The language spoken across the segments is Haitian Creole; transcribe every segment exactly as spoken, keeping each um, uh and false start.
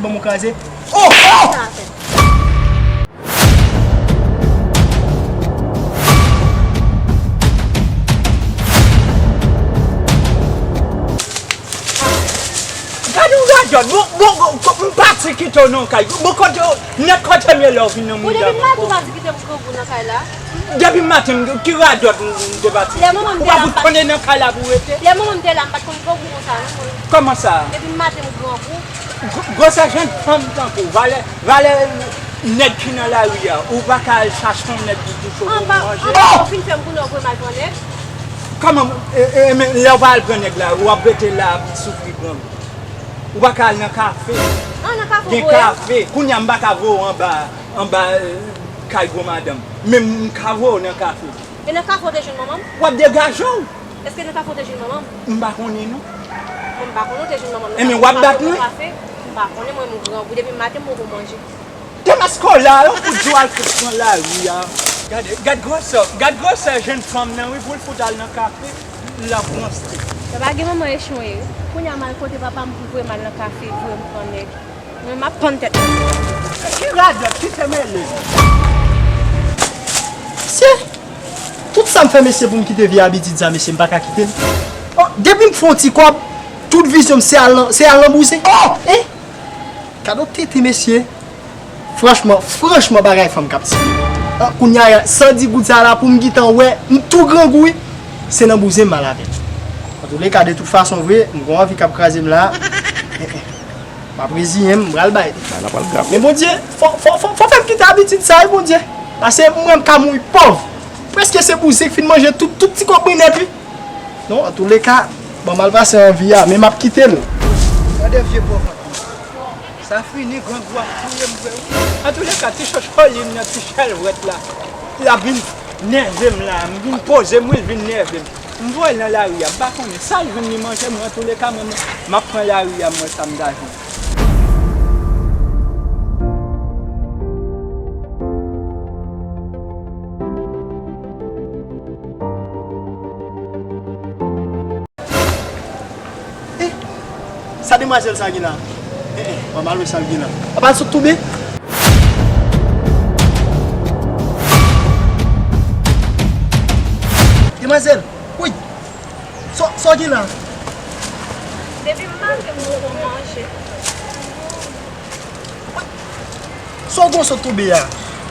Ban m kraze. Oh! Oh! Gade yon radòt, bon, bon, bon, m pati kite w nan kay. Bon, kote, nèt kote m ye lè w vin nan mouda m ankò. Ou depi maten w pati kite m grangou nan kay la. Depi maten, m, ki radòt m, m te pati? Ou pa fout konnen nan kay la pou rete? Lè manman m te la, m pa t konn grangou konsa, non, mwen. Kòman sa? Depi maten m grangou. Gwo-, gwosè jèn fanm tankou w, valè, valè nèg ki nan lari a, ou pa ka al chache yon nèg pou touche w pou manje? Anba, anba, ou fin fè m konnen w voye m al pran nèg. Kòman, e, e, men lè w pa al pran nèg la, w ap rete la ap soufri grangou. Ou pa ka al nan kafe. Ah, nan kafe w voye m? Gen kafe. Kounye a m pa ka voye w anba, anba, e, kay gwo madanm. Men m ka voye w nan kafe. E nan kafe w te jwenn manman m? W ap degaje w. Èske nan kafe w te jwenn manman m? M pa konnen non. Mwen m pa konnen w te jwenn manman m nan kafe. Ebyen, w ap bat mwen? M pa konnen, mwen m grangou. Depi maten m poko manje. Te maske w la, yon kout jou al fout pran lari a. Gade, gad gwosè, gad gwosè jèn fanm nan wi, pou l fout al nan kafe, l ap ranse. Sa pa gen manman echon ye. Kounye a m al kote papa m pou voye m al nan kafe, voye m pran nèg. Mwen m ap pann tèt mwen. Ki radòt, ki temele. Mesye, tout sa m fè, mesye, pou m kite vye abitid sa, mesye, m pa ka kite l. Oh, depi m fè yon ti kòb, tout vizyon m se al nan, se al nan bouzen. Oh! Hein? Gade yon tete, mesye. Franchman, franchman, bagay fanm k ap tiye. Ah, kounye a, san di goud sa la, pou m gentan wè, m tou grangou, wi. Se nan bouzen m al avè l. Antouleka, de tout fason vre, m gon anvi k ap kraze m la. Eh, eh. M ap reziyen m, m pral bay li. Bagay la pral grav. Men Bondye, fò, fò, fò, fò fè m kite abitid sa, wi, Bondye. Paske m wè m ka mouri pòv. Prèske se bouzen k fin manje tout, tout ti kòb mwen nèt, wi. Non, antouleka, bon, m al pase anvi a, men m ap kite l. Gade vye pòv. Sa fini, grangou ap touye m vre wi. Antouleka, ti chocholi m nan, ti chèlwèt la, l ap vin nève m la, m vin poze m wi, l vin nève m. M voye l nan lari a, m pa konnen sa l jwenn li manje, mwen antouleka, mwen, mwen, m ap pran lari a, mwen, sa m ta jwenn. Eh, sa demwazèl sa gen la? Eh, eh, mwen m al wè sa l gen la. Apa l sot tonbe? Demwazèl, woy! Sa, sa w gen la? Depi maten m poko manje. Sa w gen w sot tonbe a?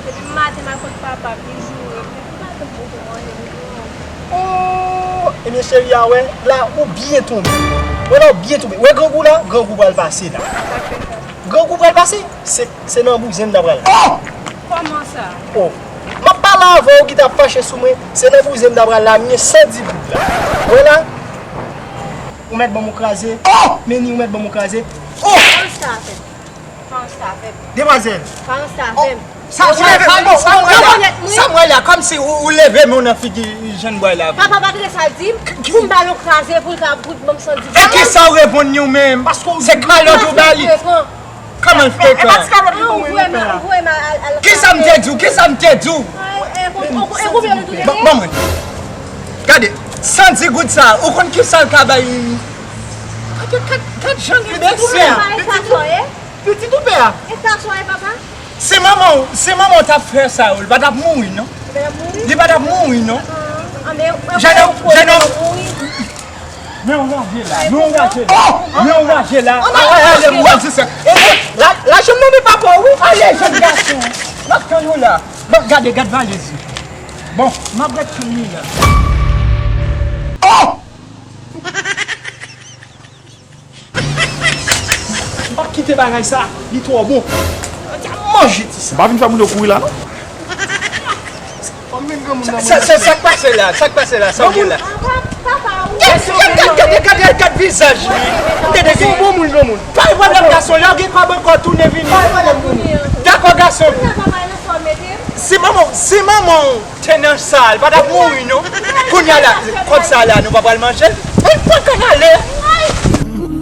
Depi maten m al kot papa m, li joure m. Depi maten m poko manje, m grangou. Oh, ebyen cheri a, wè, la ou byen tonbe. Wè la ou byen tonbe. Wè grangou la, grangou pral pase la. Sa k fè sa? Grangou pral pase? Se, se nan bouzen m ta pral la. Oh! Kòman sa? Oh, m ap pale avè w ki t ap fache sou mwen, se nan bouzen m ta pral la, m gen san di goud la. Wè la, ou mèt ban m yon kraze. Oh! Meni, ou mèt ban m yon kraze. Oh! Kòman sa fè? Demwazèl. Sa, sa, sa, sa, sa m wè la, sa m wè la, kòmsi ou, ou leve men w nan figi jèn bway la. Papa pa tande sa l di m, pou m ba l yon kraze, pou l ka, pou l ban m san di. E kisa w reponn li w menm? Se kalòt ou ba li. Kòman l frekan? Kisa m te di w? Kisa m te di w? Ban, ban mwen. Gade, san di goud sa, ou konn kisa l ka bay? Gade, gade, gade jan li bese. Pitit ou pè a? E sa w ye, papa? Si manman w, si manman w t ap fè sa yo, li pa t ap mouri, non. Li pa t ap mouri, non. Jènòm, jènòm. Men yon raje la, men yon raje la, men yon raje la. Ay, ay, ay, ay, mwen di sa. E, e, la, la, jènòm nan, men papa w, wi. Ale, jèn gason. M ap tann ou la. Bon, gade, gade valèz li. Bon, m ap ret tann li la. Oh! M p ap kite bagay sa, li twò bon. Manje ti sa. M pa vin fè moun yo kouri la, non. Sa, sa, sa, sa k pase la? Sa k pase la? Sa w gen la? Gade, gade, gade, gade, gade vizaj li. Gade, gade. Bon moun, bon moun. Pa gen pwoblèm, gason. Lè w gen kòb ankò, tounen vini. Dakò, gason. Si manman, si manman w te nan sa, li pa t ap mouri, non. Kounye a la, kòb sa la, nou pa pral manje l. Pran, pran kòb ale.